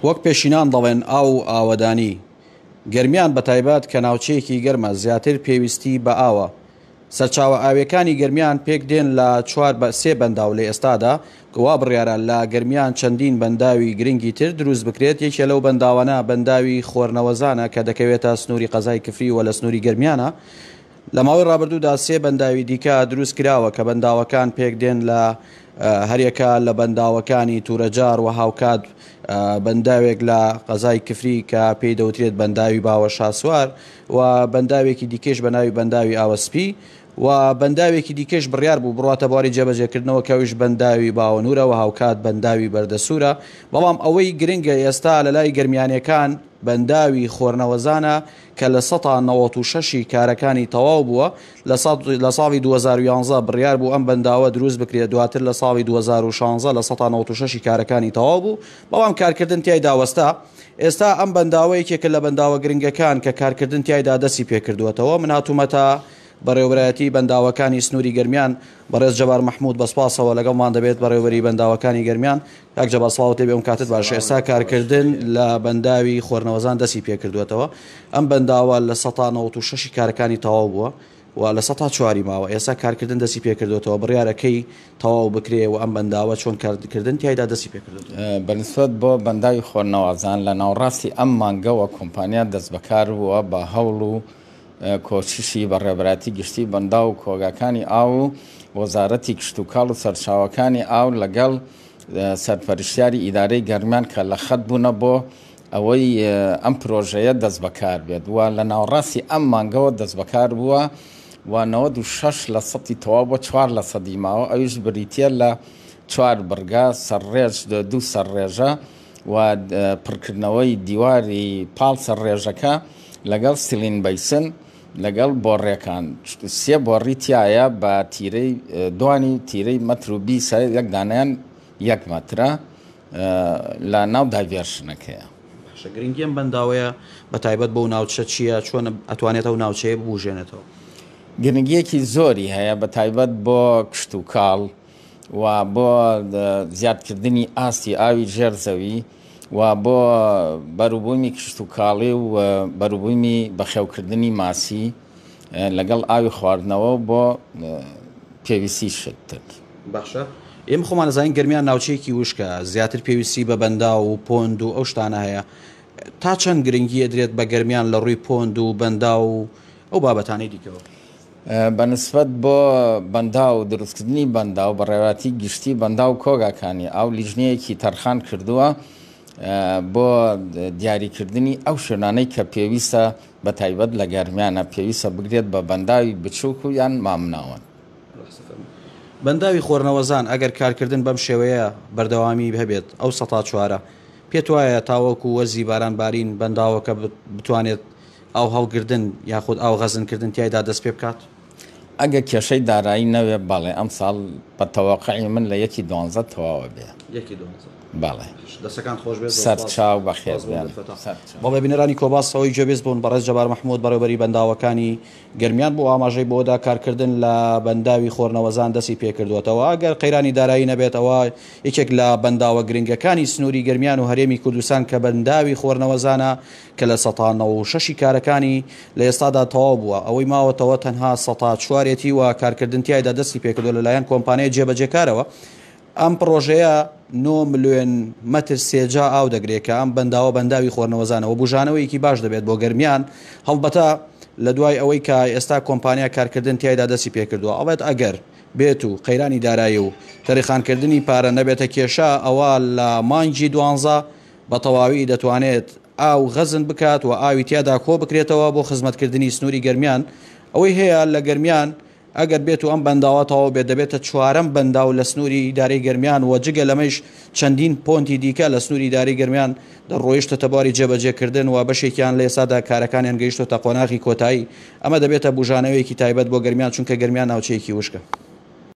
وەک پێشینان دەڵێن ئاو و ئاوەدانی. گەرمیان بەتایبەت کە ناوچەیەکی گەرمە زیاتر پێویستی بە ئاوە. سەرچاوە ئاویەکانی گەرمیان پێک دێن لە چوار بە سێ بەنداو لە ئێستادا وا بڕیارە لە گەرمیان چەندین بەنداوی گرنگی تر دروست بکرێت یەکێ لەو بەنداوانە بەنداوی خۆرنەوەزانە کە دەکەوێتە سنووری قەزای کفری و لە سنووری گەرمیانە لە ماوەی ڕابردوودا سێ بەنداوی دیکە دروست کراوە کە بەنداوەکان پێک دێن لە هەریەکە لە بەنداوەکانی تورەجار و هاوکات بەنداوێک لە قەزای کفری کە پێی دەوترێت بەنداوی باوە شاسوار و بەنداوێکی دیکەش بە ناوی بەنداوی ئاوە سپی و بەنداوێکی دیکەش بڕیار بوو بڕاتە بواری جێبەجێکردنەوە کە ئەویش بەنداوی باوەنورە و هاوکات بەنداوی بەردەسوورە بەڵام ئەوەی گرنگە ئێستا لە لای گەرمیانیەکان بەنداوی خۆرنەوەزانە کە 96% ی کارەکانی تەواو بووە، لە ساڵی 2011 بڕیار بوو ئەم بەنداوە دروست بکرێت، دواتر لە ساڵی 2016 96% ی کارەکانی تەواو بوو، بەڵام کارکردن تیایدا وەستا. ئێستا ئەم بەنداوە یەکێکە لە بەنداوە گرنگەکان کە کارکردن تیایدا دەستی پێکردووەتەوە. من هاتوومەتە بەڕێوەبەرایەتی بەنداوەکانی سنووری گەرمیان، بەڕێز جەبار مەحموود بە سپاسەوە لەگەڵمان دەبێت، بەڕێوەبەری بەنداوەکانی گەرمیان. کاک جەبار سڵاوت لێبێ ئەم کاتت باش ئێستا کارکردن لە بەنداوی خۆرنەوەزان دەستی پێکردووەتەوە ئەم بەنداوە 96% ی کارەکانی تەواو بووە و 4%ی ماوە ئێستا کارکردن دەستی پێکردوێتەوە بڕیارەکەی تەواو بکرێ و ئەم بەنداوە چۆن کارکردن تیایدا دەستی پێکردوێت. بەنسبەت بۆ بەنداوی خۆرنەوازان لە ناوەڕاستی ئەم مانگەوە کۆمپانیا دەستبەکار بووە بە هەوڵ و کۆششی بەڕێوەبەرایەتی گشتی بەنداو و کۆگاکانی ئاو و وەزارەتی کشتوکاڵ و سەرچاوەکانی ئاو لەگەڵ سەرپەرشتیاری ئیدارەی گەرمیان کە لە خەت بوونە بۆ ئەوەی ئەم پرۆژەیە دەستبەکار بێت و لە ناوەڕاستی ئەم مانگەوە دەستبەکار بووە و 96 لە سەتی تەواو بۆ چوار لە سەدی ماوە ئەویش بریتییە لە چوار بڕگە سەرڕێژ دوو سەرڕێژە و پڕکردنەوەی دیواری پاڵ سەرڕێژەکە لەگەڵ سیلین بەیسن لەگەڵ بۆڕیەکان سێ بۆڕی تایە بە تیرەی دوانی تیرەی مەتر و بیسە یەک دانیان یەک مەترە لە ناو دایڤێرشنەکەیە. باشە گرنگی ئەم بەنداوەیە بە تایبەت بۆ ناوچە چییە؟ چۆن ئەتوانێت ئەو ناوچەیە ببوژێنێتەوە؟ گرنگیەکی زۆری هەیە بە تایبەت بۆ کشتوکاڵ و بۆ زیادکردنی ئاستی ئاوی ژێر زەوی و بۆ بەروبوومی کشتوکاڵی و بەروبوومی بەخێوکردنی ماسی لەگەڵ ئاوی خواردنەوە و بۆ پێویستی شتر. باشە ئێمە خۆمان ئەزانین گەرمیان ناوچەیەکی وشکە زیاتر پێویستی بە بەنداو و پۆند و ئەو شتانە هەیە تا چەند گرنگی ئەدرێت بە گەرمیان لە ڕووی پۆند و بەنداو و ئەو بابەتانەی دیکەوە؟ بە نسبەت بۆ بەنداو و دروستکردنی بەنداو، بەڕێوەبەرایەتی گشتی بەنداو و کۆگاکانی ئاو لیژنەیەکی تەرخان کردووە بۆ دیاریکردنی ئەو شوێنانەی کە پێویستە بە تایبەت لە گەرمیانە پێویستە بگرێت بە بەنداوی بچووک و یان مامناوەند. بەنداوی خۆرنەوەزان ئەگەر کارکردن بەم شێوەیە بەردەوامی هەبێت ئەو سەتا چوارە پێت وایە تاوەکو وەرزی باران بارین بەنداوەکە بتوانێت ئاو هەڵگردن یاخود ئاو غەزن کردن تیایدا دەست پێ بکات؟ ئەگەر کێشەی دارایی نەوێ بەڵێ ئەمساڵ بە تەوەقعی من لە یەکی دوانزە تەواوە بێ. یەکی دوانزە. بەڵێ. دەسەکانت خۆش بێت زۆر سپاس. سەرچاو بەخێر سپاس بۆ بێن. دەرفەتە. سەرچاو. بەڵێ بینەرانی کۆباس ئەوەی گوێبیست بوون بەڕێز جەبار مەحمود بەڕێوەبەری بەنداوەکانی گەرمیان بوو ئاماژەی بەوەدا کارکردن لە بەنداوی خۆرنەوەزان دەستی پێکردووەتەوە ئەگەر قەیرانی دارایی نەبێت ئەوا یەکێک لە بەنداوە گرنگەکانی سنووری گەرمیان و هەرێمی کوردستان کە بەنداوی خۆرنەوەزانە کە 96% ی کارەکانی لە ئێستادا تەواو بووە، ئەوەی ماوەتەوە تەنها چوارێتی و کارکردن تیایدا دەستی پێکردووە لەلایەن کۆمپانیای جێبەجێکارەوە. ئەم پڕۆژەیە 9 ملیۆن مەتر سێجا ئاو دەگرێت کە ئەم بەنداوە بەنداوی خۆرنەوەزانەوە بوژانەوەیەکی باش دەبێت بۆ گەرمیان، هەڵبەتە لە دوای ئەوەی کە ئێستا کۆمپانیا کارکردن تیایدا دەستی پێکردووە ئەڵێت ئەگەر بێت و قەیرانی دارایی و تەرخانکردنی پارە نەبێتە کێشە ئەوا لە مانگی دوانزە بە تەواوی دەتوانێت ئاو غەزن بکات و ئاوی تیادا کۆبکرێتەوە بۆ خزمەتکردنی سنووری گەرمیان، ئەوەی هەیە لە گەرمیان ئەگەر بێت و ئەم بەنداوە تەواو بێت دەبێتە چوارەم بەنداو لە سنووری ئیدارەی گەرمیان و جگە لەمەیش چەندین پۆنتی دیکە لە سنووری ئیدارەی گەرمیان ڕۆیشتەتە بواری جێبەجێکردن و بەشێکیان لە ئێستادا کارەکانیان گەیشتۆتە قۆناغی کۆتایی، ئەمە دەبێتە بوژانەوەیەکی تایبەت بۆ گەرمیان چونکە گەرمیان ناوچەیەکی وشکە.